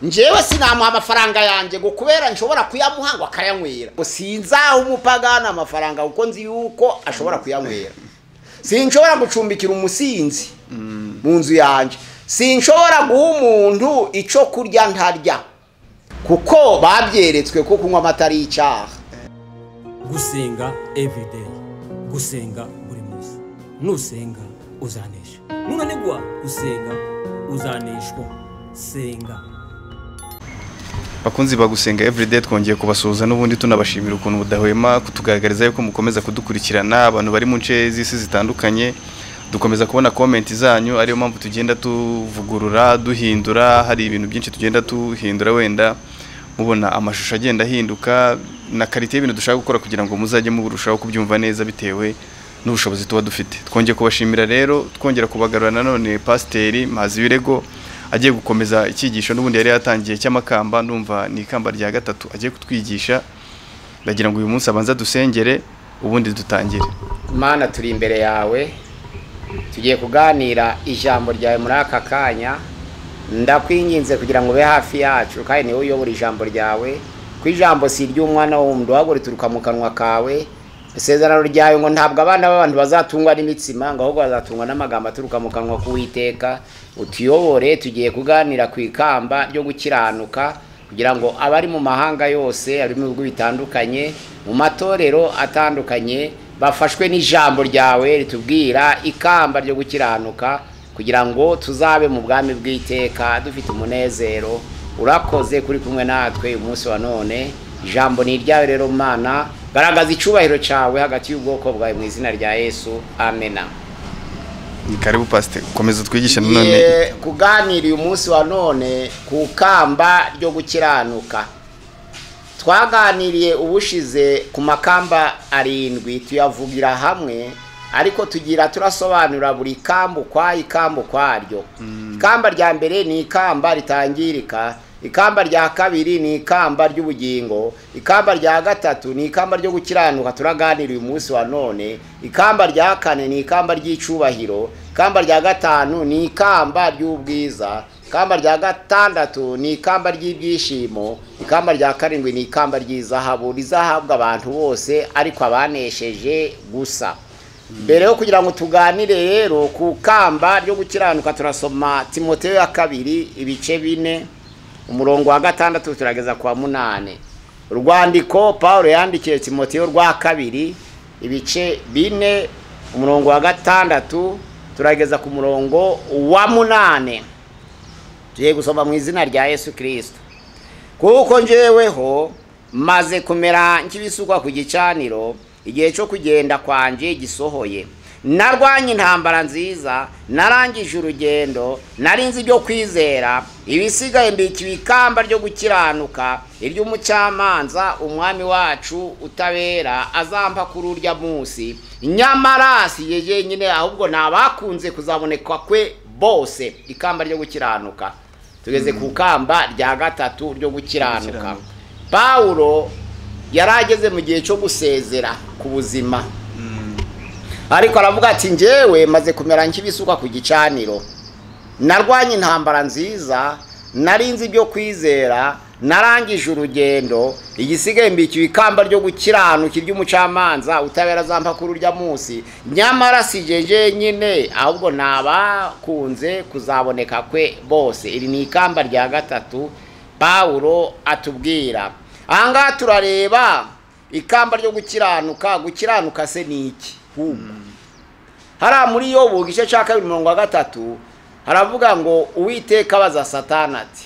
Njyewe sinamuha amafaranga yanjye ngo kubera nshobora kuyamuha ngo akayanywera. Sinzaha umupagani amafaranga kuko nzi yuko ashobora kuyanywera. Sinshobora gucumbikira umusinzi mu nzu yanjye. Sinshobora guha umuntu icyo kurya ntarya, kuko babyeretswe ko kunywa amata ari icyaha. Gusenga everyday, gusenga buri munsi. Nusenga uzanesha, nunanigwa gusenga uzaneshwa. Senga. Bakunzi bagusenga everyday, twongeye kubasuhuza n'ubundi tunabashimira ukuntu mudahwema kutugaragariza yuko mukomeza kudukurikirana. Abantu bari mu nce z'isi zitandukanye dukomeza kubona comment zanyu, ariyo mpamvu tugenda tuvugurura duhindura. Hari ibintu byinshi tugenda tuhindura, wenda mubona amashusho agenda ahinduka na qualité y'ibintu dushaka gukora kugira ngo muzajye muburushaho kubyumva neza bitewe n'ubushobozi tuba dufite. Twongeye kubashimira rero, twongera kubagarura nanone Pasiteri Mpazibirego agiye gukomeza icyigisho n'ubundi yari yatangiye cy'amakamba. Ndumva ni ikamba rya gatatu agiye kutwigisha. Ndagira ngo uyu munsi abanza dusengere ubundi dutangire. Mana, turi imbere yawe, tugiye kuganira ijambo ryawe muri aka kanya. Ndakwinginze kugira ngo ube hafi yacu, kandi niwe uyobora ijambo ryawe, ko ijambo si iry'umwana w'umuntu ahubwo rituruka mu kanwa kawe. Isezerano ryawe ngo ntabwo abana b'abantu bazatungwa n'imitsima, ngo ahubwo bazatungwa n'amagambo aturuka mu kanwa k'Uwiteka. Utuyobore, tugiye kuganira ku ikamba ryo gukiranuka, kugira ngo abari mu mahanga yose, abari mu bihugu bitandukanye, mu matorero atandukanye, bafashwe n'ijambo ryawe ritubwira ikamba ryo gukiranuka, kugira ngo tuzabe mu bwami bw'iteka dufite umunezero. Urakoze kuri kumwe natwe umunsi wa none. Ijambo ni iryawe rero Mana, garagaza icyubahiro cyawe hagati y'ubwoko bwawe mu izina rya Yesu, amena. Ni karibu Pasiteri, komeza twigishe nanone. Kuganira uyu munsi wa none ku kamba ryo gukiranuka. Twaganiriye ubushize ku makamba 7, tuyavugira hamwe, ariko tugira turasobanura buri kamba ukwayo, ikamba ukwaryo. Ikamba rya mbere ni ikamba ritangirika, ikamba rya kabiri ni ikamba ry'ubugingo, ikamba rya gatatu ni ikamba ryo gukiranuka turaganira uyu munsi wa none, ikamba rya kane ni ikamba ry'icubahiro, ikamba rya gatanu ni ikamba ry'ubwiza, ikamba rya gatandatu ni ikamba ry'ibyishimo, ikamba rya karindwi ni ikamba ry'izahabu rizahabwa abantu bose ariko abanesheje gusa. Mbere yo kugira ngo tuganire rero ku kamba ryo gukiranuka, turasoma Timoteyo ya kabiri ibice 4 umurongo wa 6 turageza kwa 8. Urwandiko Paulo yandikiye Timoteyo rwa kabiri ibice 4 umurongo wa 6 turageza ku murongo wa 8. Tugiye gusoma mu izina rya Yesu Kristo. Kuko njyeweho maze kumera nk'ibisukwa ku gicaniro, igihe cyo kugenda kwanje gisohoye. Narwanye intambara nziza, narangije urugendo, narinze ibyo kwizera, ibisigaye mbikiwe ikamba ryo gukiranuka, iry'umucamanza umwami wacu utabera azampa kuri urya munsi. Nyamara si jye jyenyine, ahubwo nabakunze kuzaboneka kwe bose. Ikamba ryo gukiranuka. Tugeze ku kamba rya gatatu ryo gukiranuka. Paulo yarageze mu gihe cyo gusezera ku buzima, ariko aravuga ati njyewe maze kumera nk'ibisuka ku gicaniro, narwanye intambara nziza, narinze ibyo kwizera, narangije urugendo, igisigaye mbikiwe ikamba ryo gukiranuka iry'umucamanza utabera azampa kuri urya munsi. Nyamara si jye jyenyine, ahubwo nabakunze kuzaboneka kwe bose. Iri ni ikamba rya gatatu Paulo atubwira. Ahangaha turareba ikamba ryo gukiranuka. Gukiranuka se ni iki? Hariya muri Yobu igice cya 2 umurongo wa 3 haravuga ngo Uwiteka abaza Satani ati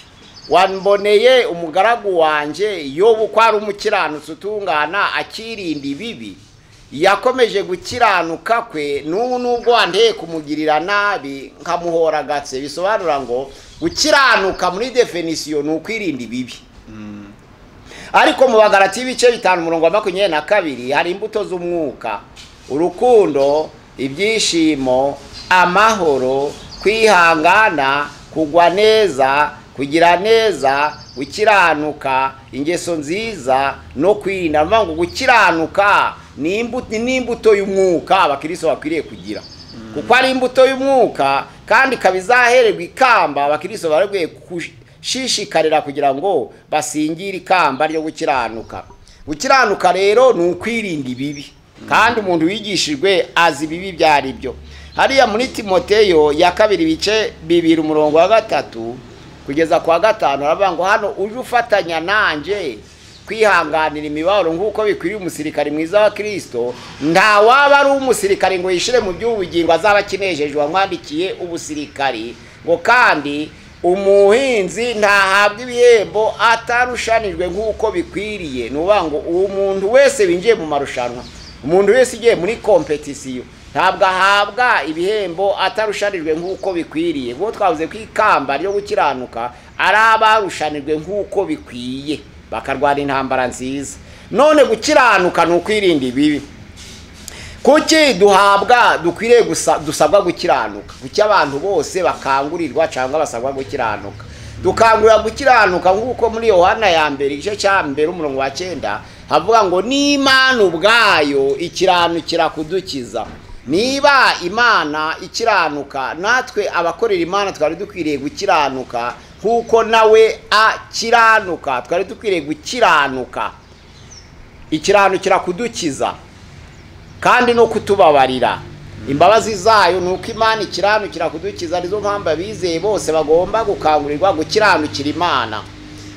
wamboneye umugaragu wanjye Yobu ko ari umukiranutsi utungana akirinda ibibi, yakomeje gukiranuka kwe n'ubu nubwo wanteye kumugirira nabi nkamuhora agatse. Bisobanura ngo gukiranuka muri definition ni ukwirinda ibibi. Ariko mu Bagalati ibice 5 umurongo wa 22 hari imbuto z'umwuka: urukundo, ibyishimo, amahoro, kwihangana, kugwa neza, kugira neza, gukiranuka, ingeso nziza no kwirinda. Ngo gukiranuka ni imbuto y'umwuka abakristo bakwiriye kugira, kuko ari imbuto y'umwuka kandi ikabizahererwa ikamba abakristo barakwiye Bashishikarira kugira ngo basingire ikamba ryo gukiranuka. Gukiranuka rero ni ukwirinda ibibi, kandi umuntu wigishijwe azi ibibi ibyo ari byo. Hariya muri Timoteyo ya 2 ibice 2 umurongo wa 3 kugeza kwa 5 aravuga ngo hano uje ufatanya nanje kwihanganira imibabaro nk'uko bikwiriye umusirikari mwiza wa Kristo. Nta waba ari umusirikari ngo yishire mu by'ubugingo azaba akinejejwe wamwandikiye ubusirikari, ngo kandi umuhinzi ntahabwa ibihembo atarushanijwe nk'uko bikwiriye. Ni ukuvuga ngo umuntu wese winjiye mu marushanwa, umuntu wese ugiye muri kompetisiyo ntabwo ahabwa ibihembo atarushanijwe nk'uko bikwiriye. Kuko twavuze ko ikamba ryo gukiranuka ari abarushanijwe nk'uko bikwiye, bakarwana intambara nziza. None gukiranuka ni ukwirinda ibibi. Kuki duhabwa dukwiriye dusabwa gukiranuka? Kuki abantu bose bakangurirwa cyangwa basabwa gukiranuka? Dukangurira gukiranuka nk'uko muri Yohana ya mbere igice cya 1 umurongo wa 9 havuga ngo n'Imana ubwayo ikiranukira kudukiza. Niba Imana ikiranuka, natwe abakorera Imana twari dukwiriye gukiranuka nkuko nawe akiranuka. Twari dukwiriye gukiranuka, ikiranukira kudukiza kandi no kutubabarira. Imbabazi zayo nuko Imana ikiranukira kudukiza. Nizo mpamvu abizeye bose bagomba gukangurirwa gukiranukira Imana.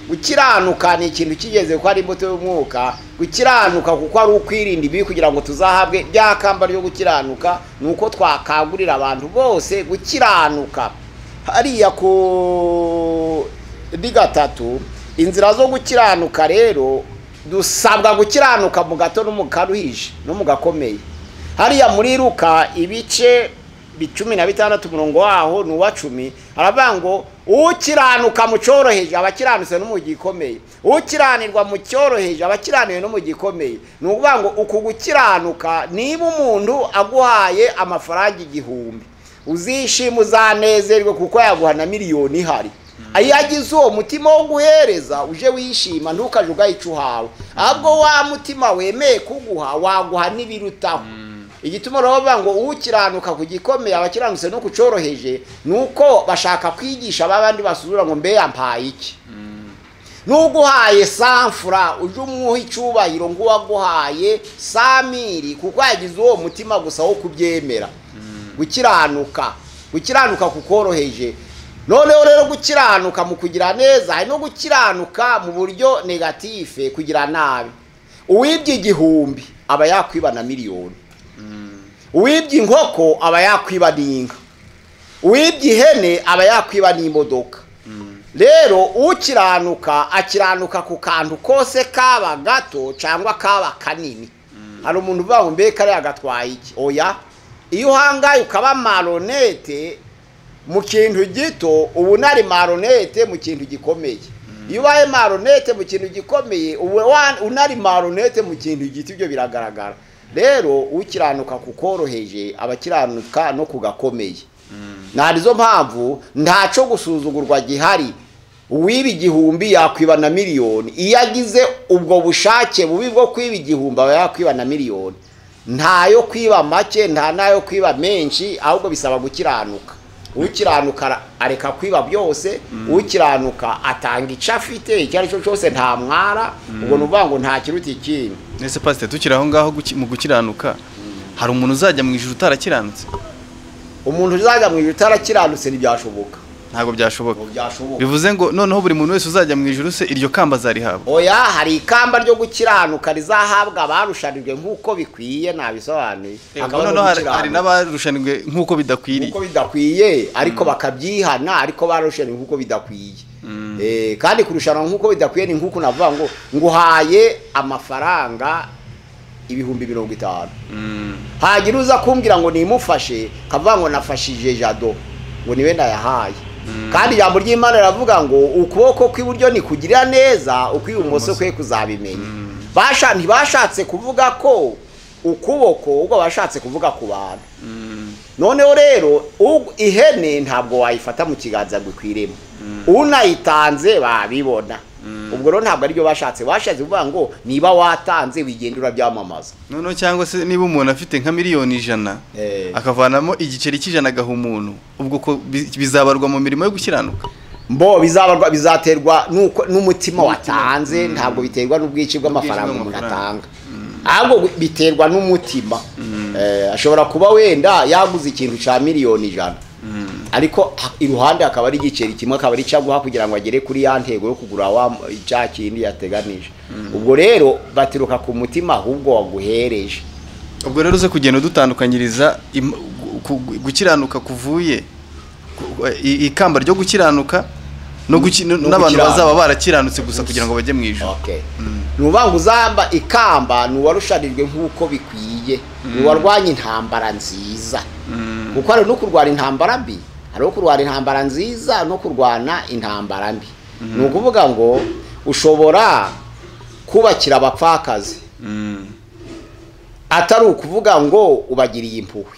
Gukiranuka ni ikintu kigeze kuko ari imbuto y'umwuka. Gukiranuka kuko ari ukwirinda ibibi kugira ngo tuzahabwe rya kamba ryo gukiranuka, nuko twakangurira abantu bose gukiranuka. Hariya ku 3 inzira zo gukiranuka rero dusabwa gukiranuka mu gato no mu karuhije no mu gakomeye. Hariya muri Luka ibice 16 umurongo waho ni uwa 10 aravuga ngo ukiranuka mu cyoroheje abakiranutse no mu gikomeye, ukiranirwa mu cyoroheje abakiraniwe no mu gikomeye. Ni ukuvuga ngo uku gukiranuka, niba umuntu aguhaye amafaranga 1000 uzishima uzanezerwe kuko yaguha na miliyoni ihari. Iyo agize uwo mutima wo guhereza uje wishima, ntukaje ugayica uhawe, ahubwo wa mutima wemeye kuguha waguha n'ibirutaho. Igituma rero bavuga ngo ukiranuka ku gikomeye abakiranutse no kucoroheje, nuko bashaka kwigisha babandi basuzura ngo mbe yampaye iki. Nuguhaye sanfura uje umuha icyubahiro ngo waguhaye samiri, kuko yagize uwo mutima gusa wo kubyemera. Gukiranuka, gukiranuka kukoroheje. Noneho rero gukiranuka mu kugira neza, hari no gukiranuka mu buryo negatife, kugira nabi. Uwibye 1000 aba yakwiba na miliyoni. Uwibye inkoko aba yakwiba n'inka. Uwibye ihene aba yakwiba n'imodoka. Rero ukiranuka akiranuka ku kantu kose kaba gato cyangwa kaba kanini. Hari umuntu uvuga ngo mbe kariya gatwaye iki? Oya, iyo uhangaye ukaba maronete mu kintu gito, ubu nari maronete mu kintu gikomeye. Iyo ubaye maronete mu kintu gikomeye, ubu unari maronete mu kintu gito, ibyo biragaragara. Rero ukiranuka kukoroheje abakiranuka no kugakomeye. Narizo mpamvu ntaco gusuzugurwa gihari. Uwiba 1000 yakwiba na miliyoni. Iyo agize ubwo bushake bubi bwo kwiba 1000 aba yakwiba na miliyoni. Ntayo kwiba make, nta nayo kwiba menshi, ahubwo bisaba gukiranuka. Ukiranuka areka kwiba byose, ukiranuka atanga icyo afite icyo ari cyo cyose, nta mwara. Ubwo nuvuga ngo nta kiruta ikindi. Nese pastor, tukiri aho ngaho mu gukiranuka, hari umuntu uzajya mu ijuru utarakiranutse? Umuntu uzajya mu ijuru utarakiranutse ntibyashoboka. Ntabwo byashoboka. Bivuze ngo noneho buri muntu wese uzajya mu ijuru se iryo kamba azarihabwa? Oya, hari ikamba ryo gukiranuka rizahabwa abarushanijwe nk'uko bikwiye, nabisobanuye. Noneho hari n'abarushanijwe nk'uko bidakwiriye. Nk'uko bidakwiye, ariko bakabyihana, ariko barushanijwe nk'uko bidakwiye. Kandi kurushanwa nk'uko bidakwiye ni nk'uko navuga ngo nguhaye amafaranga 50,000. Hagira uza kumbwira ngo nimufashe, kavuga ngo nafashije Jado, ngo niwe ndayahaye. Kandi ijambo ry'Imana riravuga ngo ukuboko kw'iburyo ni kugira neza, ukw'ibumoso kwe kuzabimenya. Ntibashatse kuvuga ko ukuboko, ubwo bashatse kuvuga ku bantu. Noneho rero ihene ntabwo wayifata mu kiganza ngo ikwiremo, unayitanze babibona. Ubwo rero ntabwo aribyo bashatse kuvuga ngo niba watanze wigenda urabyamamaza. Noneho cyangwa se niba umuntu afite nka miliyoni 100 akavanamo igiceri cy'ijana agaha umuntu, ubwo ko bizabarwa mu mirimo yo gukiranuka? Mbo bizabarwa, bizaterwa nuko n'umutima watanze, ntabwo biterwa n'ubwinshi bw'amafaranga umuntu atanga, ahubwo biterwa n'umutima. Ashobora kuba wenda yaguze ikintu ca 100,000,000, ariko iruhande akaba ari igiceri kimwe, akaba ari cyaguha kugira ngo agere kuri ya ntego yo kugura wa cya kindi yateganije. Ubwo rero batiruka ku mutima ahubwo waguhereje. Ubwo rero uze kugenda dutandukanyiriza gukiranuka kuvuye ikamba ryo gukiranuka no n'abantu bazaba barakiranutse gusa kugira ngo bajye mu ijuru. Okay. Nubango uzamba ikamba nuwarushanijwe nkuko bikwiye, nuwarwanya intambara nziza. Kuko ari no kurwana intambara mbi, ari kurwana intambara nziza no kurwana intambara mbi. Nukuvuga ngo ushobora kubakira abapfakazi, atari ukuvuga ngo ubagiriye impuhwe,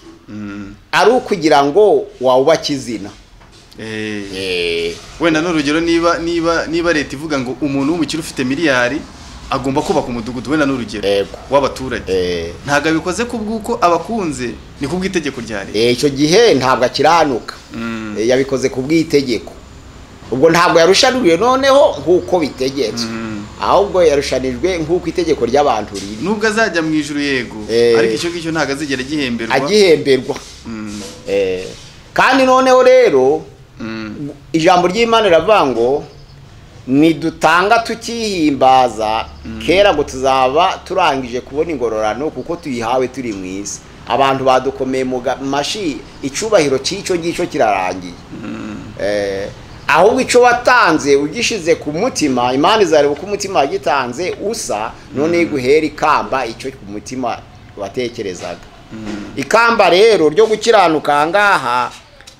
ari ukugira ngo wawubake izina. Wenda n'urugero, niba niba niba leta ivuga ngo umuntu w'umukire ufite miliyari agomba kubaka umudugudu, wenda n'urugero w'abaturage, ntabwo abikoze kubw'uko abakunze, ni kubw'itegeko rya leta. Icyo gihe ntabwo akiranuka, yabikoze kubw'itegeko. Ubwo ntabwo yarushanijwe noneho nk'uko bitegetswe, ahubwo yarushanijwe nk'uko itegeko ry'abantu riri. Nubwo azajya mu ijuru yego, ariko icyo ngicyo ntabwo azigera agihemberwa. Agihemberwa. Kandi noneho rero ijambo ry'Imana riravuga ngo nidutanga tukihimbaza kera ngo tuzaba turangije kubona ingororano kuko tuyihawe turi mu isi. Abantu badukomeye mu mashi, icubahiro cy'icyo ngicyo kirarangiye. Ahubwo icyo watanze ugishize ku mutima, Imana izareba uko umutima wagitanze usa, none iguhera ikamba icyo ku mutima watekerezaga. Ikamba rero ryo gukiranuka ngaha,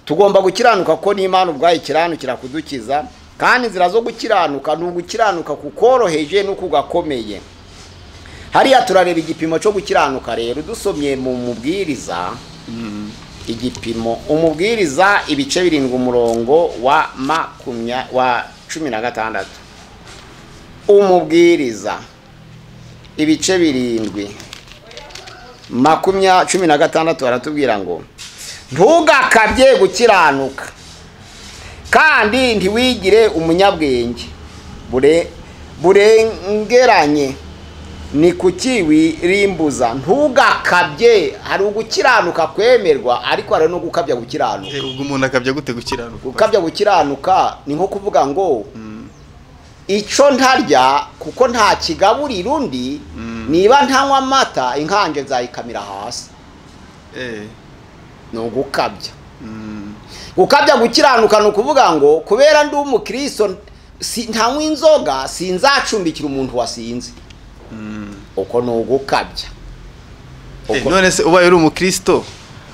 tugomba gukiranuka ko n'Imana ubwayo ikiranukira kudukiza. Kandi inzira zo gukiranuka ni ugukiranuka kukoroheje no kugakomeye. Hariya turareba igipimo cyo gukiranuka rero dusomye mu mubwiriza, igipimo umubwiriza ibice 7 umurongo wa 16. Umubwiriza ibice 7 16 baratubwira ngo ntugakabye gukiranuka kandi ntiwigire umunyabwenge burengeranye, ni kuki wirimbuza. Ntugakabye. Hari ugukiranuka kwemerwa, ariko hari no gukabya gukiranuka. Ubwo umuntu akabya gute gukiranuka? Gukabya gukiranuka ni nko kuvuga ngo ico ntarya kuko nta kigaburira undi, niba ntanywa amata inkanje nzayikamira hasi. Ni ugukabya. Gukabya gukiranuka ni ukuvuga ngo kubera ndi umukristo ntanywa inzoga sinzacumbikira umuntu wasinze. Uko ni ugukabya. None se ubaye uri umukristo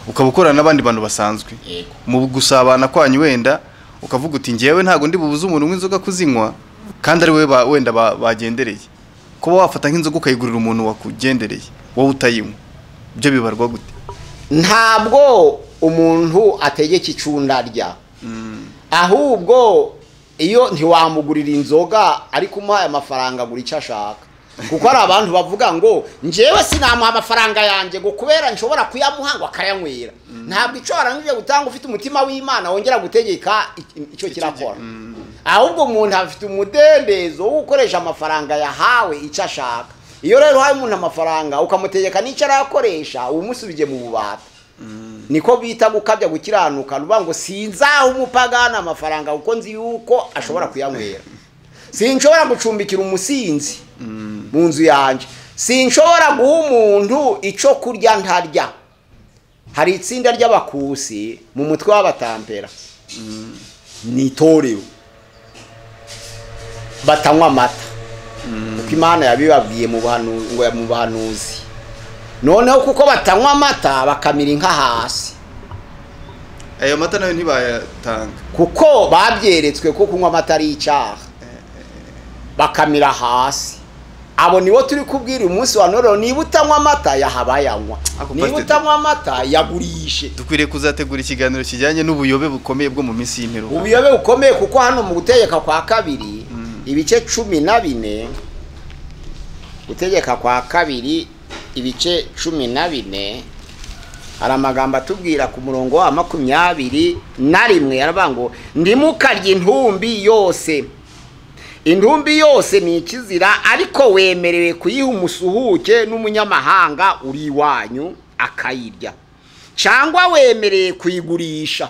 ukaba ukorana n'abandi bantu basanzwe, mu gusabana kwanyu wenda ukavuga uti ngewe ntago ndi bubuze umuntu w'inzoga kuzinywa kandi ari we wenda bagendereye, kuba wafata nk'inzoga ukayigurira umuntu wakugendereye wowe utayinywa, byo bibarwa gute? Ntabwo umuntu ategeka icunda arya, ahubwo iyo ntiwamugurira inzoga ariko umuhaye amafaranga agura icyo ashaka. Kuko hari abantu bavuga ngo njyewe sinamuha amafaranga yanjye ngo kubera nshobora kuyamuha ngo akayanywera. Ntabwo icyo warangije gutanga ufite umutima w'Imana wongera gutegeka icyo kirakora. Ahubwo umuntu afite umudendezo wo gukoresha amafaranga yahawe icyo ashaka. Iyo rero uhaye umuntu amafaranga ukamutegeka n'icyo arakoresha, umusubije mu bubata. Niko bita gukabya gukiranuka, nuvuga ngo sinzaha umupagana amafaranga kuko nzi yuko ashobora kuyanywera. Sinshobora gucumbikira umusinzi mu nzu yanjye, sinshobora guha umuntu icyo kurya ntarya. Hari itsinda ry'abakusi mu mutwe w'abatampera, ni itorero batanywa amata, kuko Imana yabibabwiye mu buhanuzi. Noneho kuko batanywa amata bakamira inka hasi. Ayo mata nayo ntibayatanga kuko babyeretswe ko kunywa amata ari icyaha, bakamira hasi. Abo nibo turi kubwira umunsi wa none, niba utanywa amata yahabayanywa, niba utanywa amata yagurishe. Dukwiriye kuzategura ikiganiro kijyanye n'ubuyobe bukomeye bwo mu minsi y'imperuka. Ubuyobe bukomeye, kuko hano mu gutegeka kwa kabiri ibice 14, gutegeka kwa kabiri ibice 14 Hari amagambo atubwira ku murongo wa 21 yaravuga ngo ntimukarye intumbi yose. Intumbi yose ni ikizira, ariko wemerewe kuyiha umusuhuke n'umunyamahanga uri iwanyu akayirya, cyangwa wemerewe kuyigurisha.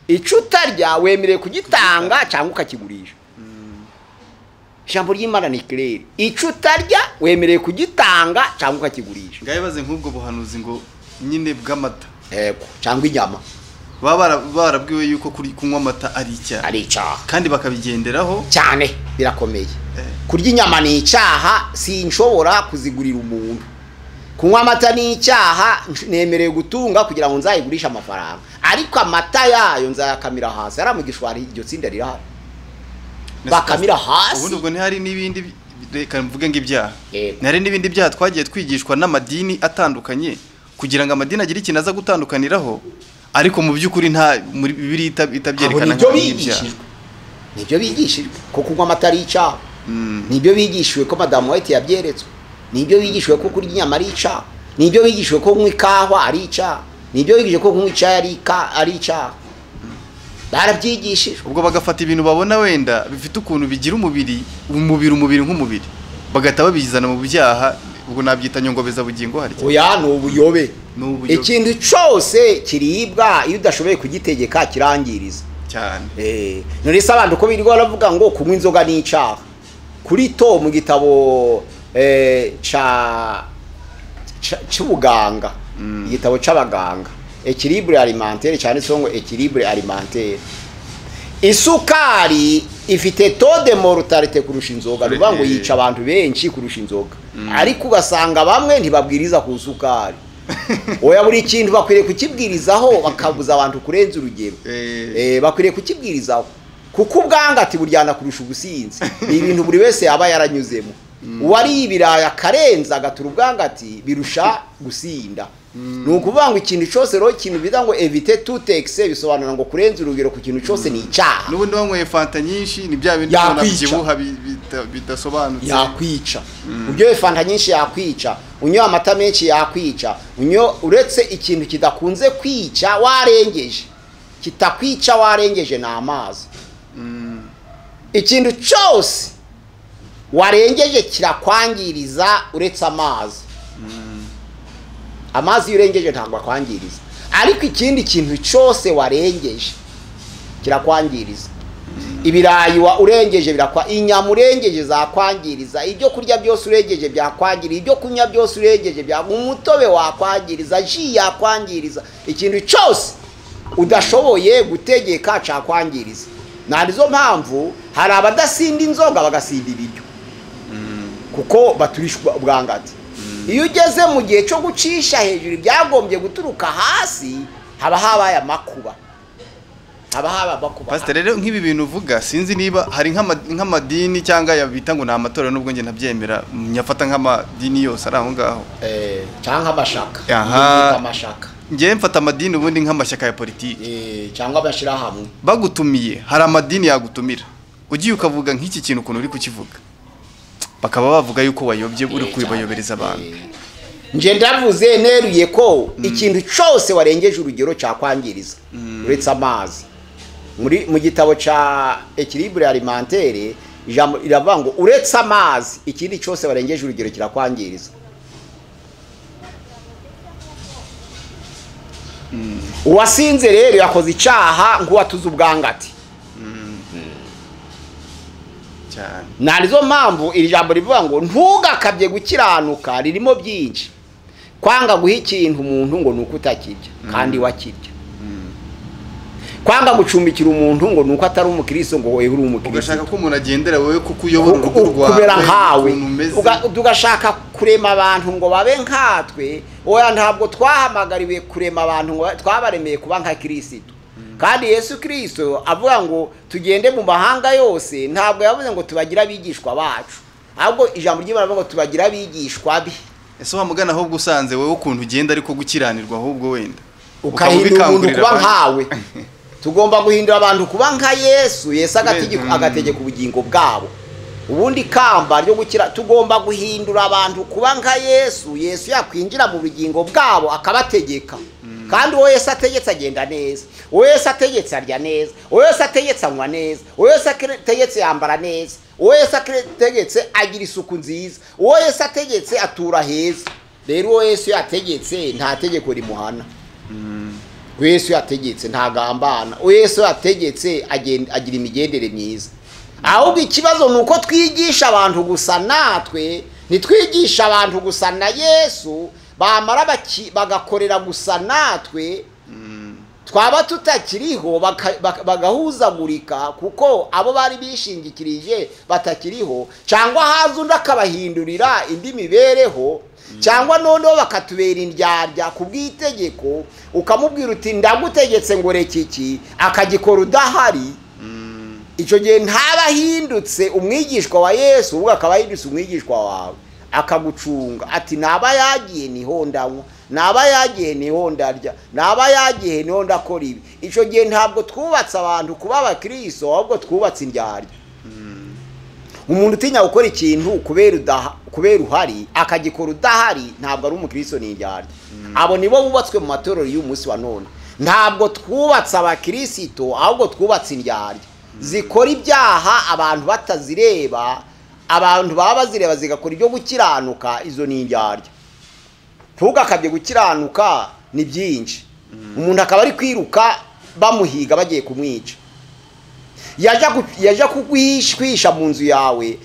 Icyo utarya wemerewe kugitanga cyangwa ukakigurisha. Ijambo ry'Imana ni clair. Icyo utarya wemerewe kugitanga cyangwa ukakigurisha. Ngaye baze nk'ubwo buhanuzi ngo nyine bw'amata. Yego, cyangwa inyama. Baba barabwiwe yuko kuri kunywa amata ari icyaha. Ari icyaha. Kandi bakabigenderaho cyane, birakomeye. Kurya inyama ni icyaha, sinshobora kuzigurira umuntu. Kunywa amata ni icyaha, nemerewe gutunga kugira ngo nzayigurishe amafaranga. Ariko amata yayo nzayakamira hasi. Ari mu gishwari iryo tsinda rirahari. Bakamira hasi. Ubundi ubwo ntihari n'ibindi, reka mvuge ngo ibyaha. Ntihari n'ibindi byaha twagiye twigishwa n'amadini atandukanye kugira ngo amadini agire ikintu aza gutandukaniraho, ariko mu by'ukuri nta muri Bibiliya itabyerekana nk'ibyaha. Nibyo bigishijwe ko kunywa amata ari icyaha. Nibyo bigishijwe ko Madame White yabyeretswe. Nibyo bigishijwe ko kurya inyama ari icyaha. Nibyo bigishijwe ko kunywa ikawa ari icyaha. Nibyo bigishijwe ko kunywa icyayi ari icyaha. Barabyigishijwe. Ubwo bagafata ibintu babona wenda bifite ukuntu bigira umubiri nk'umubiri, bagahita babizana mu byaha. Ubwo nabyita nyongobeza bugingo hari. Oya, ni ubuyobe. Ikintu cyose kiribwa iyo udashoboye kugitegeka kirangiriza cyane. None se abantu ko birirwa baravuga ngo kunywa inzoga ni icyaha. Kuri to mu gitabo cy'ubuganga, igitabo c'abaganga, équilibre alimentaire cyanditseho ngo équilibre alimentaire, isukari ifite taux de mortalité kurusha inzoga. Bivuga ngo yica abantu benshi kurusha inzoga. Ariko ugasanga bamwe ntibabwiriza ku sukari. Oya, buri kintu bakwiriye kukibwirizaho, bakabuza abantu kurenza urugero. Bakwiriye kukibwirizaho kuko ubwangati buryana kurusha ubusinzi. Ni ibintu buri wese yaba yaranyuzemo. Uwari ibiraya akarenza agatura ubwangati birusha gusinda. Ni ukuvuga ngo ikintu cyose rero, ikintu bita ngo éviter tout excès, bisobanura ngo kurenza urugero ku kintu cyose ni icyaha. N'ubundi wanyweye fanta nyinshi ni bya bindi ubona byibuha bidasobanutse. Yakwica. Uryoye fanta nyinshi yakwica, unyoye amata menshi yakwica, uretse ikintu kidakunze kwica warengeje, kitakwica warengeje ni amazi. Ikintu cyose warengeje kirakwangiriza uretse amazi. Amazi urengeje ntabwo akwangiriza, ariko ikindi kintu cyose warengeje kirakwangiriza. Ibirayi wa urengeje birakwa, inyama urengeje zakwangiriza, ibyo kurya byose urengeje byakwangiriza, ibyo kunywa byose urengeje bya, umutobe wakwangiriza, ji yakwangiriza. Ikintu cyose udashoboye gutegeka cyakwangiriza. Narizo mpamvu hari abadasinda inzoga bagasinda ibiryo, kuko baturishwa ubwangati. Iyo ugeze mu gihe cyo gucisha hejuru ibyagombye guturuka hasi, haba habaye amakuba. Haba habaye amakuba. Pastor, rero nk'ibi bintu uvuga sinzi niba hari nk'amadini cyangwa yabita ngo ni amatorero, nubwo nge ntabyemera, nyafata nk'amadini yose ari aho ngaho. Cyangwa amashaka. Amashaka. Nge mfata amadini ubundi nk'amashyaka ya politiki. Cyangwa abashirahamwe. Bagutumiye, hari amadini yagutumira. Ugiye ukavuga nk'iki kintu ukuntu uri kukivuga, bakaba bavuga yuko wayobye uri kubayobereza abantu. Nje ndavuze neruye ko ikintu cyose warengeje urugero cyakwangiriza uretse amazi. Muri mu gitabo ca équilibre alimentaire ijambo iravuga ngo uretse amazi ikindi cyose warengeje urugero kirakwangiriza. Uwasinze rero yakoze icyaha nk'uwatuze ubwangati. Narizo mpamvu iri jambo rivuga ngo ntugakabye gukiranuka ririmo byinshi. Kwanga guha ikintu umuntu ngo nuko utakirya kandi wakirya. Kwanga gucumbikira umuntu ngo nuko atari umukristo ngo wewe uri umukristo. Ugashaka ko umuntu agendera wewe kuko uyobora urugo rwawe kubera nkawe. Ugashaka kurema abantu ngo babe nkatwe. Oya, ntabwo twahamagariwe kurema abantu ngo twabaremeye kuba nka Kristo. Kandi Yesu Kristo avuga ngo tugende mu mahanga yose, ntabwo yavuze ngo tubagira abigishwa bacu. Ahubwo ijambo ry'Imana rivuga ngo tubagira abigishwa be. Ese wa mugana ahubwo usanze wewe ukuntu ugenda ariko gukiranirwa ahubwo wenda ukahindura umuntu kuba nkawe. Tugomba guhindura abantu kuba nka Yesu. Yesu agategeka ubugingo bwabo. Ubundi kamba ryo gukira, tugomba guhindura abantu kuba nka Yesu. Yesu yakwinjira mu bugingo bwabo akabategeka. Kandi uwo Yesu ategetse agenda neza, uwo Yesu ategetse arya neza, uwo Yesu ategetse anywa neza, uwo Yesu ategetse yambara neza, uwo Yesu ategetse agira isuku nziza, uwo Yesu ategetse atura heza. Rero uwo Yesu yategetse nta tegeko rimuhana. Uwo Yesu yategetse ntagambana, uwo Yesu yategetse agira imigendere myiza. Ahubwo ikibazo ni uko twigisha abantu gusa natwe, ntitwigisha abantu gusa na Yesu, bamara bagakorera gusa natwe, twaba tutakiriho bagahuzagurika kuko abo bari bishingikirije batakiriho, cyangwa haza undi akabahindurira indi mibereho, cyangwa noneho bakatubera indyarya ku bw'itegeko. Ukamubwira uti ndagutegetse ngo reka iki, akagikora udahari. Icyo gihe ntabahindutse umwigishwa wa Yesu, ubwo akaba ahindutse umwigishwa wawe, akagucunga ati naba yagiye niho ndanywa, naba yagiye niho ndarya, naba yagiye niho ndakora ibi. Icyo gihe ntabwo twubatse abantu kuba abakristo, ahubwo twubatse indyarya. Umuntu utinya gukora ikintu kubera uhari akagikora udahari, ntabwo ari umukristo, ni indyarya. Abo nibo bubatswe mu matorero y'umunsi wa none. Ntabwo twubatse abakristo, ahubwo twubatse indyarya zikora ibyaha abantu batazireba, abantu baba bazireba zigakora ibyo gukiranuka. Izo ni indyarya. Ntugakabye gukiranuka, ni byinshi. Umuntu akaba ari kwiruka bamuhiga bagiye kumwica, yajya kukwisha mu nzu yawe,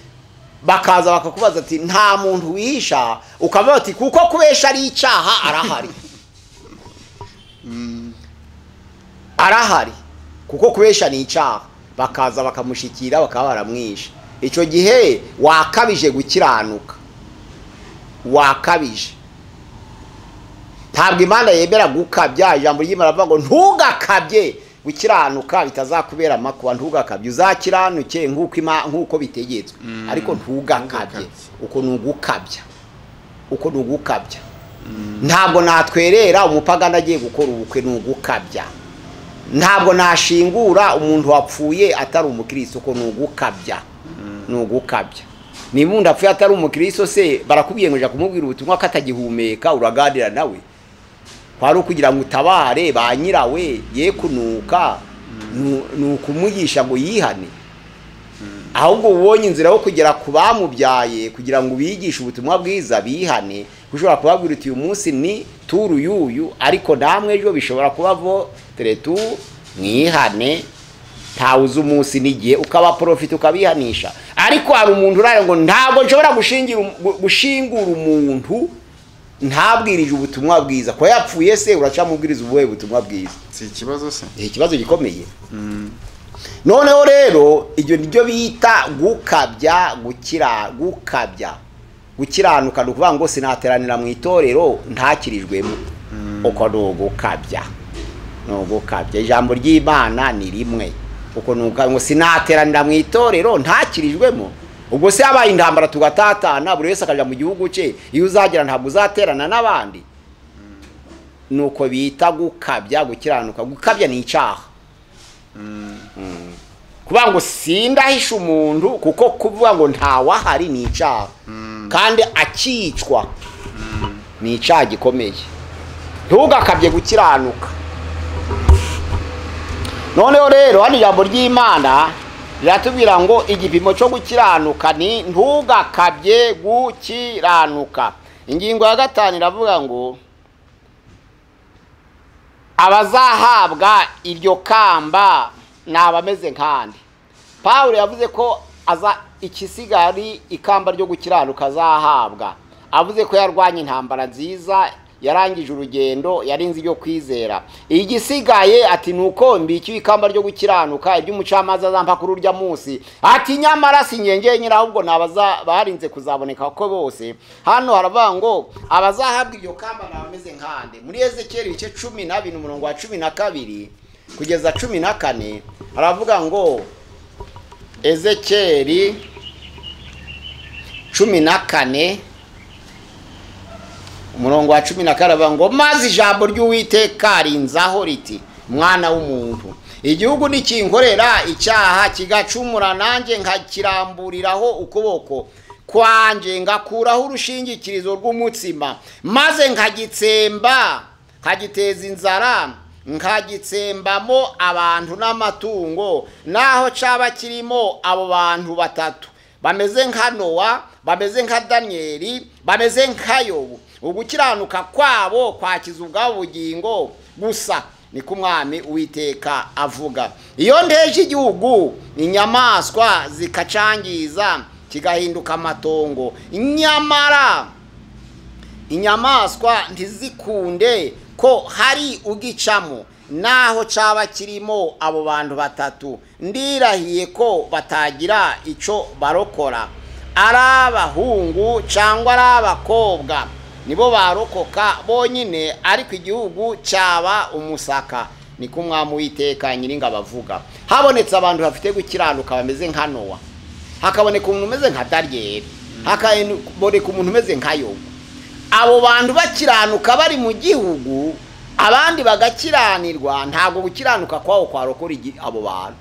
bakaza bakakubaza ati nta muntu wihisha, ukavuga ati kuko kubesha ari icyaha, arahari. Arahari kuko kubesha ni icyaha. Bakaza bakamushikira bakaba baramwisha. Icyo gihe wakabije gukiranuka, wakabije. Ntabwo Imana yemera gukabya. Ijambo ry'Imana rivuga ngo ntugakabye gukiranuka bitazakubera amakuba. Ntugakabye, uzakiranuke nk'uko bitegetswe, ariko ntugakabye. Uko ni ugukabya, uko ni ugukabya. Ntabwo natwerera umupagani agiye gukora ubukwe, ni ugukabya. Ntabwo nashingura umuntu wapfuye atari umukristo, uko ni ugukabya, ni ugukabya. Niba umuntu apfuye atari umukristo se barakubwiye ngo jya kumubwira ubutumwa ko atagihumeka, uraganira nawe kwari ukugira ngo utabare ba nyirawe ye kunuka, ni ukumugisha ngo yihane. Ahubwo ubonye inzira yo kugera ku bamubyaye kugira ngo ubigishe ubutumwa bwiza bihane. Ushobora kubabwira uti uyu munsi ni turu yuyu, ariko namwe ejo bishobora kuba vo teretu, mwihane. Ntawuzi umunsi n'igihe, ukaba profit ukabihanisha. Ariko hari umuntu urare ngo ntabwo nshobora gushingura umuntu ntabwirije ubutumwa bwiza, ko yapfuye se uracamubwiriza ubuhe butumwa bwiza? Si ikibazo se? Ni ikibazo gikomeye. Noneho rero ibyo nibyo bita gukabya, gukabya gukiranuka. Ni ukuvuga ngo sinateranira mu itorero ntakirijwemo, uko ni ugukabya, ni ugukabya. Ijambo ry'Imana ni rimwe, uko ni ngo sinateranira mu itorero ntakirijwemo. Ubwo se habaye intambara tugatatana, buri wese akajya mu gihugu cye, iyo uzagera ntabwo uzaterana n'abandi. Nuko bita gukabya gukiranuka. Gukabya ni icyaha. Kuvuga ngo sindahisha umuntu, kuko kuvuga ngo ntawahari ni icyaha, kandi akicwa ni icyaha gikomeye. Ntugakabye gukiranuka. Noneho rero hano ijambo ry'Imana riratubwira ngo igipimo cyo gukiranuka ni ntugakabye gukiranuka. Ingingo ya 5 iravuga ngo abazahabwa iryo kamba ni abameze nkandi. Pawulo yavuze ko aza ikisigari ikamba ryo gukiranuka azahabwa. Avuze ko yarwanye intambara nziza, yarangije urugendo, yarinze ibyo kwizera. Igisigaye ati nuko mbikiwe ikamba ryo gukiranuka, iby'umucamanza azampa kuri urya munsi. Ati nyamara sinyengeye nyira, ahubwo nabaza barinze kuzaboneka ko bose. Hano haravuga ngo abazahabwa iryo kamba nabameze nkande. Muri Ezekiel ibice 12 umurongo wa 12 kugeza 14 haravuga ngo Ezekiel 14 umurongo wa 14 ngo maze ijambo ry'Uwiteka rinzaho riti Mwana w'umuntu, igihugu nikinkorera icyaha kigacumura, nanjye nkakiramburiraho ukuboko kwanjye ngakuraho urushingikirizo rw'umutsima, maze nkagitsemba, nkagiteza inzara, nkagitsembamo abantu n'amatungo, naho caba kirimo abo bantu batatu bameze nka Nowa, bameze nka Daniyeli, bameze nka Yobu, ugukiranuka kwabo kwakiza ubwabo bugingo gusa, niko Umwami Uwiteka avuga. Iyo nteje igihugu inyamaswa zikacangiza kigahinduka amatongo, nyamara inyamaswa ntizikunde ko hari ugicamo, naho caba kirimo abo bantu batatu, ndirahiye ko batagira ico barokora, ari abahungu cyangwa ari abakobwa, nibo barokoka bonyine, ariko igihugu cyaba umusaka, niko Umwami Uwiteka Nyiringabo avuga. Habonetse abantu bafite gukiranuka bameze nka Nowa, hakaboneka umuntu umeze nka Daniyeli, hakaboneka umuntu umeze nka Yobu. Abo bantu bakiranuka bari mu gihugu, abandi bagakiranirwa, ntabwo gukiranuka kwabo kwarokora abo bantu,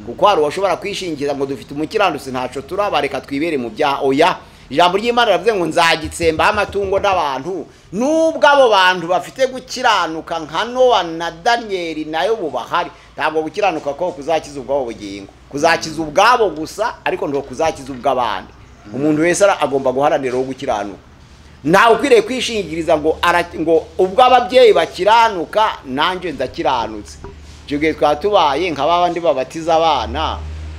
kuko hari uwashobora kwishingira ngo dufite umukiranutsi ntaco turaba, reka twibere mu byaha. Oya, ijambo ry'Imana riravuze ngo nzagitsembaho amatungo n'abantu. Nubwo abo bantu bafite gukiranuka nka Nowa na Daniyeli na Yobu bahari, ntabwo gukiranuka kwabo kuzakiza ubwabo bugingo, kuzakiza ubwabo gusa, ariko ntabwo kuzakiza ubw'abandi. Umuntu wese agomba guharanira gukiranuka. Ntawe ukwiriye kwishingiriza ngo ubwo ababyeyi bakiranuka nanjye ndakiranutse. Icyo gihe twaba tubaye nka babandi babatiza abana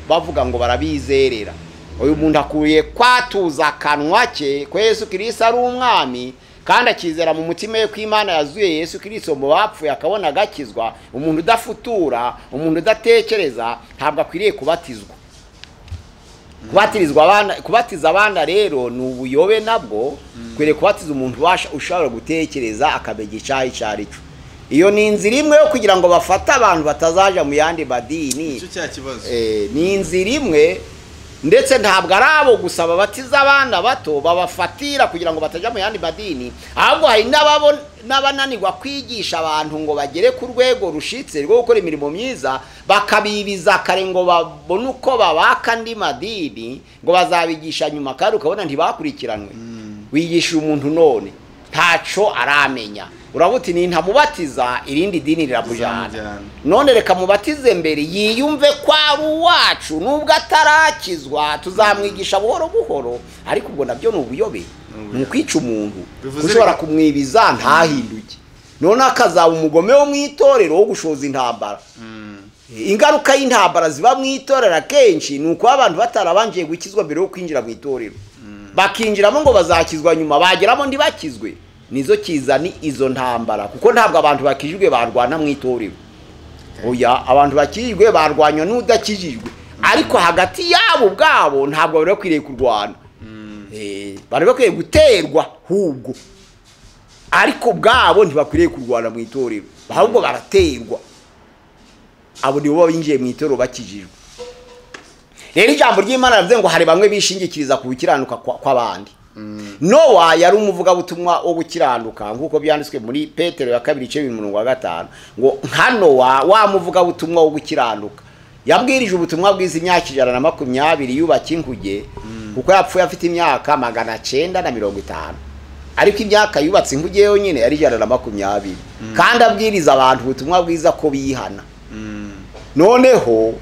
bavuga ngo barabizerera. Uyu muntu akwiye kwatuza akanwa ke ko Yesu Kristo ari umwami, kandi akizera mu mutima we ko Imana yazuye Yesu Kristo mu bapfuye, akabona agakizwa. Umuntu udafutura, umuntu udatekereza, ntabwo akwiriye kubatizwa. Kubatirizwa abana, kubatiza abana rero ni ubuyobe nabwo. Kwiriye kubatiza umuntu ushobora gutekereza akamenya icyaha icyo ari cyo. Iyo ni inzira imwe yo kugira ngo bafate abantu batazaja mu yandi madini. Icyo cya kibazo. Ni inzira imwe, ndetse ntabwo ari abo gusa babatiza abana bato babafatira kugira ngo bataja mu yandi madini, ahubwo hari n'abananirwa kwigisha abantu ngo bagere ku rwego rushitse rwo gukora imirimo myiza, bakabibiza kare ngo babone uko babaka andi madini, ngo bazabigisha nyuma, kandi ukabona ntibakurikiranwe. Wigisha umuntu none ntaco aramenya, urabuti ni ntamubatiza irindi dini riramujana, none reka mubatize mbere yiyumve ko ari uwacu, nubwo atarakizwa tuzamwigisha buhoro buhoro. Ariko ubwo nabyo ni ubuyobe, ni ukwica umuntu. Ushobora kumwibiza ntahinduke, none akazaba umugome wo mu itorero wo gushoza intambara. Ingaruka y'intambara ziba mu itorero akenshi ni uko abantu batarabangiye gukizwa mbere yo kwinjira mu itorero, bakinjiramo ngo bazakizwa nyuma, bageramo ntibakizwe. Nizo kizani izo ntambara, kuko ntabwo abantu bakijijwe barwana mu itorero. Oya, abantu bakijijwe barwanywa n'udakijijwe, ariko hagati yabo ubwabo ntabwo bari bakwiriye kurwana. Bari bakwiriye guterwa hubwo, ariko ubwabo ntibakwiriye kurwana mu itorero, ahubwo baraterwa. Abo nibo binjiye mu itorero bakijijwe. Rero ijambo ry'Imana rivuze ngo hari bamwe bishingikiriza ku gukiranuka kw'abandi. Nowa yari umuvugabutumwa wo gukiranuka, nk'uko byanditswe muri Petero ya 2 igice 5 ngo nka Nowa wa muvugabutumwa wo gukiranuka yabwirije ubutumwa bwiza imyaka 120 yubaka inkuge, kuko yapfuye afite imyaka 950, ariko imyaka yubatse inkuge yonyine yari 120, kandi abwiriza abantu ubutumwa bwiza ko bihana. Noneho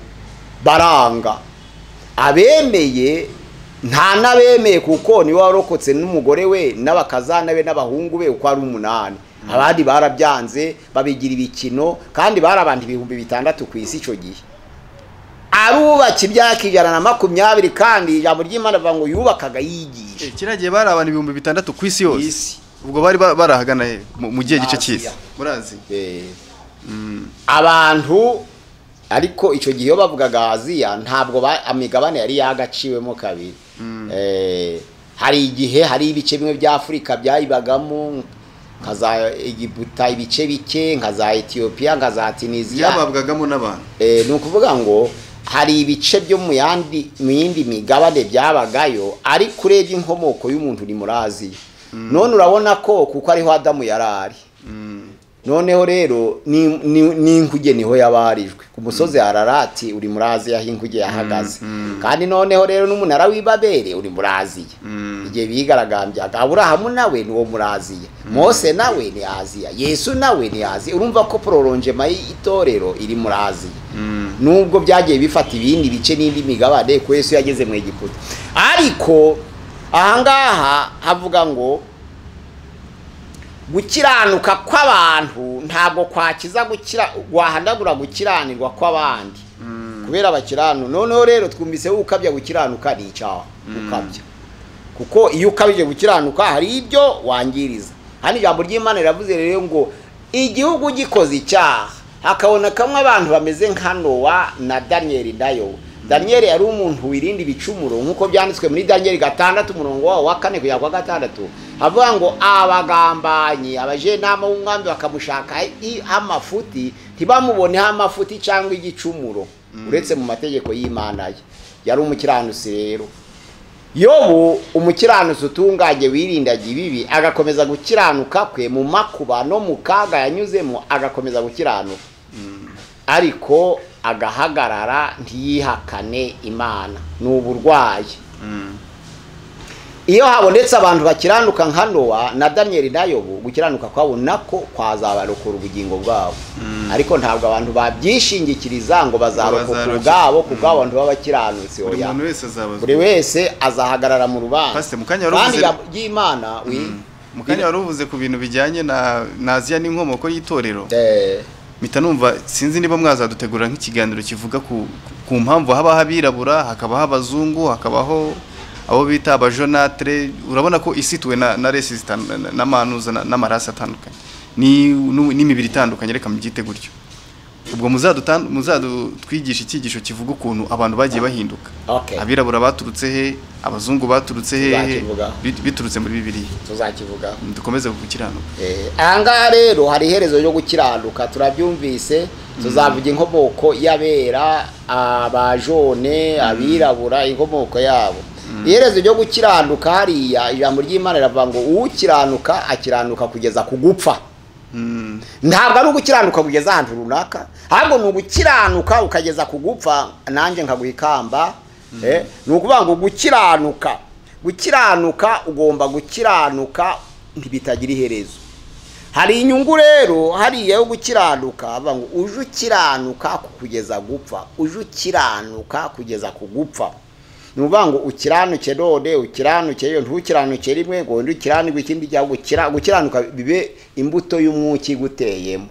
baranga abemeye, nta nabemeye, kuko niwe warokotse n'umugore we n'abakazana be n'abahungu be uko ari 8. Abandi barabyanze babigira ibikino, kandi barabandi 6000 ku isi icyo gihe. Arubaka imyaka 120, kandi ijambo ry'Imana rivuga ngo yubakaga yigisha. Kiragiye bari abantu 6000 ku isi yose. Ubwo bari barahagana he mu gihe gice cy'isi? Muri Aziya. Abantu ariko icyo gihe iyo bavugaga Aziya ntabwo amigabane yari yagaciwemo kabiri. Hari igihe hari ibice bimwe bya Afurika byayibagamo, nka za Egiputa ibice bike, nka za Ethiopia, nka za Tunisia, byababwagamo n'abantu. Ni ukuvuga ngo hari ibice byo mu yindi migabane byabagayo, ariko urebye inkomoko y'umuntu ni muri Aziya. None urabona ko kuko ariho Adamu yarari. Noneho rero n'inkuge niho yabarijwe ku musozi Ararati uri muri Aziya aho inkuge yahagaze. Kandi noneho rero n'umunara w'Ibabeli uri muri Aziya. Igihe bigaragambyaga Aburahamu nawe ni uwo muri Aziya, Mose nawe ni Aziya, Yesu nawe ni Aziya. Urumva ko prolongement y'itorero iri muri Aziya, nubwo byagiye bifata ibindi bice n'indi migabane ko Yesu yageze mu Egiputa. Ariko ahangaha havuga ngo gukiranuka kw'abantu ntabwo kwakiza wahanagura gukiranirwa kw'abandi kubera abakiranu. Noneho rero twumvise ukabya gukiranuka ni icyaha ukabya, kuko iyo ukabije gukiranuka hari ibyo wangiriza. Hano ijambo ry'Imana riravuze rero ngo igihugu gikoze icyaha hakabona kamwe abantu bameze nka Nowa na Daniel nayo. Daniel yari umuntu wirinda ibicumuro nkuko byanditswe muri Daniel 6 umurongo wa 4 kugera kwa 6, havuga ngo abagambanyi abajenama b'umwami bakamushaka amafuti ntibamuboneho amafuti cyangwa igicumuro uretse mu mategeko y'Imana ye. Yari umukiranutsi rero. Yobu umukiranutsi utunganye wirindaga ibibi agakomeza gukiranuka kwe mu makuba no mu kaga yanyuzemo, agakomeza gukiranuka ariko agahagarara ntiyihakane Imana. Ni uburwayi. Iyo habonetse abantu bakiranuka nka Nowa na Daniel na Yobu, gukiranuka kwabo nako kwazabarokora ubugingo bwabo. Ariko ntabwo abantu babyishingikiriza ngo bazarokoka ubwabo kuko abantu b'abakiranutsi. Oya, buri wese azahagarara mu rubanza. Kandi y'Imana mukanya waruvuze ku bintu bijyanye na Aziya n'inkomoko y'itorero. Mpita numva sinzi niba mwazadutegura nk'ikiganiro kivuga ku mpamvu haba abirabura, hakabaho abazungu, hakabaho abo bita abajonatre. Urabona ko isi tuwe na resi n'amanuza n'amarasi atandukanye n'imibiri itandukanye, reka mubyite gutyo. Ubwo muzadutwigisha icyigisho kivuga ukuntu abantu bagiye bahinduka. Abirabura baturutse he, abazungu baturutse he, biturutse muri Bibiliya. Tuzakivuga. Dukomeze gukiranuka. Ahangaha rero hari iherezo ryo gukiranuka, turabyumvise. Tuzavuga inkomoko y'abera, abajone, abirabura, inkomoko yabo. Iherezo ryo gukiranuka hariya ijambo ry'Imana riravuga ngo ukiranuka akiranuka kugeza ku gupfa. Ntabwo ari ugukiranuka kugeza ahantu runaka, ahubwo ni ugukiranuka ukageza ku gupfa. Nanjye nkaguha ikamba. Ni ukuvuga ngo gukiranuka ugomba gukiranuka ntibitagira iherezo. Hari inyungu rero hariya yo gukiranuka, bavuga ngo uje ukiranuka kugeza gupfa, uje ukiranuka kugeza ku gupfa. Ni ukuvuga ngo ukiranuke none, ukiranuke yo, ntukiranuke rimwe ngo undi ukiranirwe ikindi gihe. Gukiranuka bibe imbuto y'umwuka iguteyemo.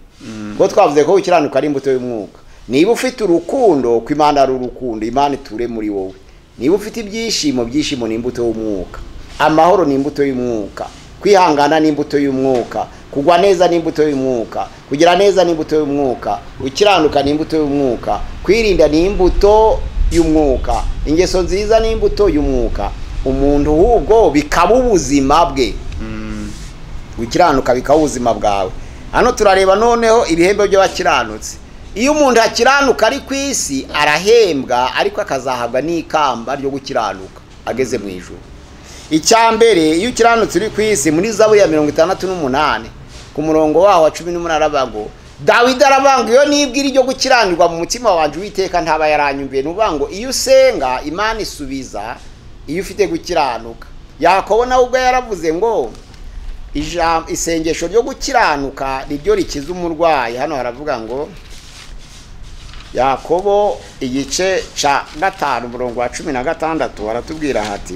Kuko twavuze ko gukiranuka ari imbuto y'umwuka. Niba ufite urukundo, ko Imana ari urukundo, Imana iture muri wowe. Niba ufite ibyishimo, byishimo ni imbuto y'umwuka. Amahoro ni imbuto y'umwuka. Kwihangana ni imbuto y'umwuka. Kugwa neza ni imbuto y'umwuka. Kugira neza ni imbuto y'umwuka. Gukiranuka ni imbuto y'umwuka. Kwirinda ni imbuto y'umwuka. Ingeso nziza ni imbuto y'umwuka. Umuntu hubwo bikaba ubuzima bwe. Gukiranuka bikaba ubuzima bwawe. Hano turareba noneho ibihembo by'abakiranutsi. Iyo umuntu akiranuka ari ku isi arahembwa, ariko akazahabwa n'ikamba ryo gukiranuka ageze mu ijuru. Icya mbere, iyo ukiranutse uri ku isi, muri Zaburi ya 68 ku murongo waho wa 18 aravuga ngo Dawidi aravuga iyo nibwira iryo gukiranirwa mu mutima wanje Uwiteka ntaba yaranyumviye. Nuvuga ngo iyo usenga Imana isubiza iyo ufite gukiranuka. Yakobo nawe ubwo yaravuze ngo isengesho ryo gukiranuka niryo rikiza umurwayi. Hano haravuga ngo Yakobo igice ca 5 umurongo wa 16 aratubwira hati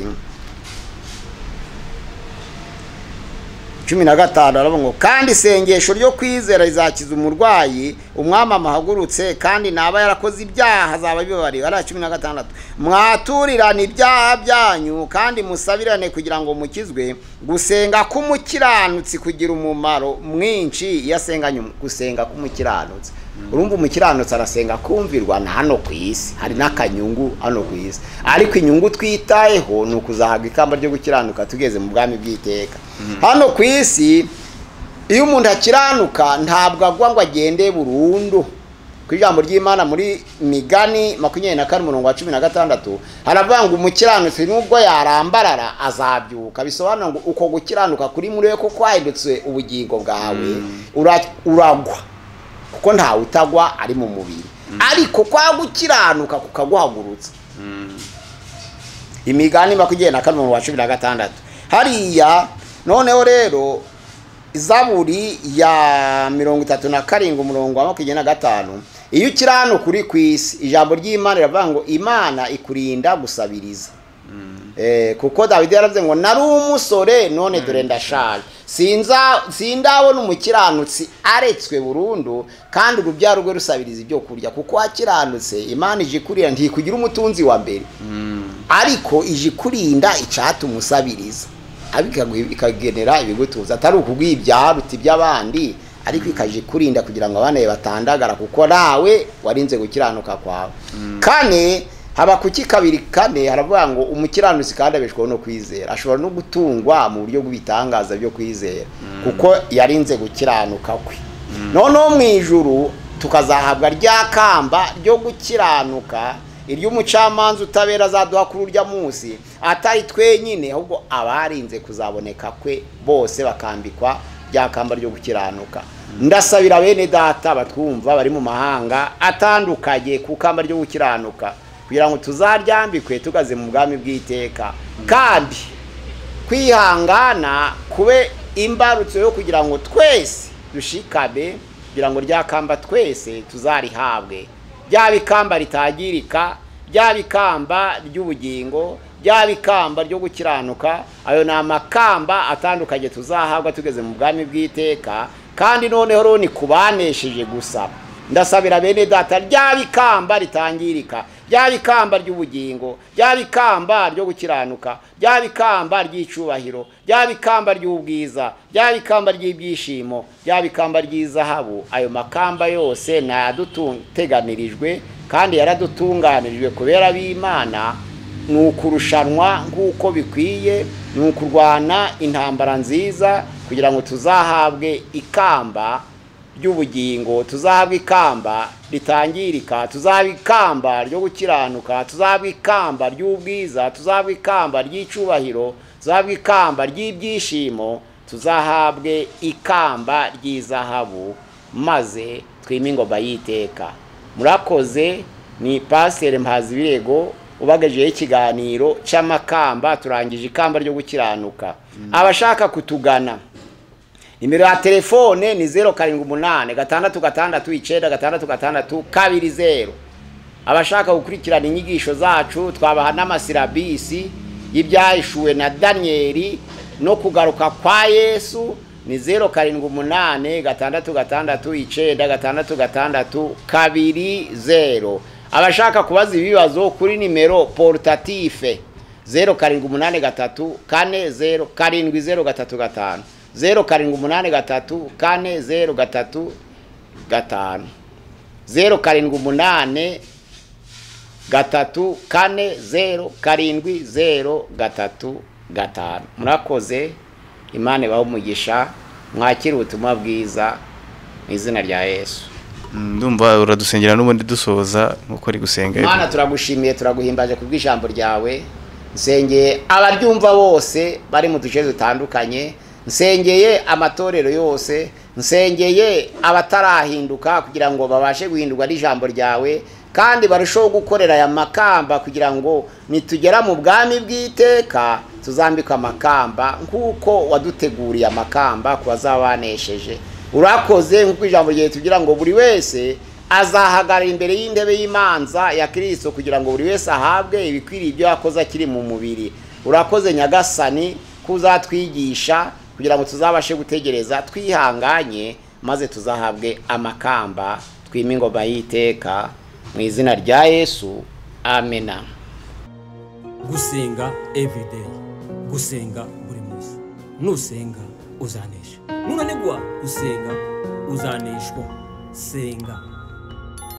15 aravuga ngo kandi isengesho ryo kwizera rizakiza umurwayi, umwami amahagurutse, kandi naba yarakoze ibyaha azaba bibabariwe. Ari 16 mwaturirane ibyaha byanyu kandi musabirane kugira ngo mukizwe. Gusenga k'umukiranutsi kugira umumaro mwinshi iyo asenganye. Gusenga k'umukiranutsi, urumva umukiranutsi arasenga kumvirwa na hano ku isi, hari n'akanyungu hano ku isi, ariko inyungu twitayeho ni ukuzahabwa ikamba ryo gukiranuka tugeze mu bwami bw'iteka. Hano ku isi iyo umuntu akiranuka ntabwo agwa ngo agende burundu. Ku ijambo ry'Imana muri Migani 24 umurongo wa 16 haravuga ngo umukiranutsi nubwo yarambarara azabyuka. Bisobanura ngo uko gukiranuka kuri muri we ko kwahindutse ubugingo bwawe, uragwa kuko ntawe utagwa ari mu mubiri, ariko kwa gukiranuka kukaguhagurutsa. Imigani 24 umurongo wa 16 hariya. Noneho rero Zaburi ya 37 umurongo wa 25, iyo ukiranuka uri ku isi, ijambo ry'Imana riravuga ngo Imana ikurinda gusabiriza. Kuko Dawidi yaravuze ngo nari umusore none dore ndashaje, sindabona umukiranutsi aretswe burundu, kandi urubyaro rwe rusabiriza ibyo kurya. Kuko wakiranutse, Imana ije ikurinda, ntikugira umutunzi wa mbere, ariko ije ikurinda icatumusabiriza, ikagenera ibigutuza, atari ukuguha ibyaruta iby'abandi, ariko ikaje kurinda kugira ngo abana batandagara, kuko nawe warinze gukiranuka kwawe. Kane, Habakuki 2:4 haravuga ngo umukiranutsi kandi abeshwaho no kwizera, ashobora no gutungwa mu buryo bw'ibitangaza byo kwizera, kuko yarinze gukiranuka kwe. Noneho mu ijuru tukazahabwa rya kamba ryo gukiranuka, iry'umucamanza utabera azaduha kuri urya munsi, atari twenyine ahubwo abarinze kuzaboneka kwe bose bakambikwa rya kamba ryo gukiranuka. Ndasabira bene data batwumva bari mu mahanga atandukanye ku kamba ryo gukiranuka, kugira ngo tuzaryambikwe tugaze mu bwami bw'iteka, kandi kwihangana kube imbarutso yo kugira ngo twese dushikame, kugira ngo rya kamba twese tuzarihabwe, ryaba ikamba ritagirika, ryaba ikamba ry'ubugingo, ryaba ikamba ryo gukiranuka. Ayo ni amakamba atandukanye tuzahabwa tugeze mu bwami bw'iteka. Kandi noneho rero ni kubanesheje gusa. Ndasabira bene data, ryaba ikamba ritangirika, ryaba ikamba ry'ubugingo, ryaba ikamba ryo gukiranuka, ryaba ikamba ry'icubahiro, ryaba ikamba ry'ubwiza, ryaba ikamba ry'ibyishimo, ryaba ikamba ry'izahabu. Ayo makamba yose nayaduteganirijwe kandi yaradutunganirijwe kubera b'Imana. Ni ukurushanwa nk'uko bikwiye, ni ukurwana intambara nziza kugira ngo tuzahabwe ikamba ry'ubugingo, tuzahabwa ikamba ritangirika, tuzahabwa ikamba ryo gukiranuka, tuzahabwa ikamba ry'ubwiza, tuzahabwa ikamba ry'icubahiro, tuzahabwa ikamba ry'ibyishimo, tuzahabwe ikamba ry'izahabu, maze twime ingoma y'iteka. Murakoze. Ni Pasiteri Mpazibirego ubagejeho ikiganiro cy'amakamba. Turangije ikamba ryo gukiranuka. Abashaka kutugana, nimero ya telefone ni 078 6 6 9 6 2 0. Abashaka gukurikirana inyigisho zacu, twabaha n'amasirabisi y'ibyahishuwe na Danieli no kugaruka kwa Yesu, ni 078 6 6 9 6 2 0. Abashaka kubaza ibibazo kuri nimero portative 0783 4 0 7 0 3 5, 0783 4 0 3 5, 078 3 4 0 7 0 3 5. Murakoze. Imana ibahe umugisha, mwakire ubutumwa bwiza mu izina rya Yesu. Ndumva uradusengera n'ubundi dusoza nkuko ari gusenga. Imana turagushimiye, turaguhimbaje kubw'ijambo ryawe. Nsengeye abaryumva bose bari mu duce dutandukanye, nsengeye amatorero yose, nsengeye abatarahinduka kugira ngo babashe guhindurwa n'ijambo ryawe, kandi barusheho gukorera aya makamba kugira ngo nitugera mu bwami bw'iteka tuzambikwa amakamba nk'uko waduteguriye amakamba ku bazabanesheje. Urakoze nk'uko ijambo ryawe tugira ngo buri wese azahagarara imbere y'intebe y'imanza ya Kristo, kugira ngo buri wese ahabwe ibikwiriye ibyo yakoze akiri mu mubiri. Urakoze Nyagasani kuzatwigisha kugira ngo tuzabashe gutegereza twihanganye, maze tuzahabwe amakamba twime ingoma y'iteka mu izina rya Yesu, amena. Gusenga everyday, gusenga buri munsi. Nusenga uzanesha, nunanigwa gusenga uzaneshwa. Senga.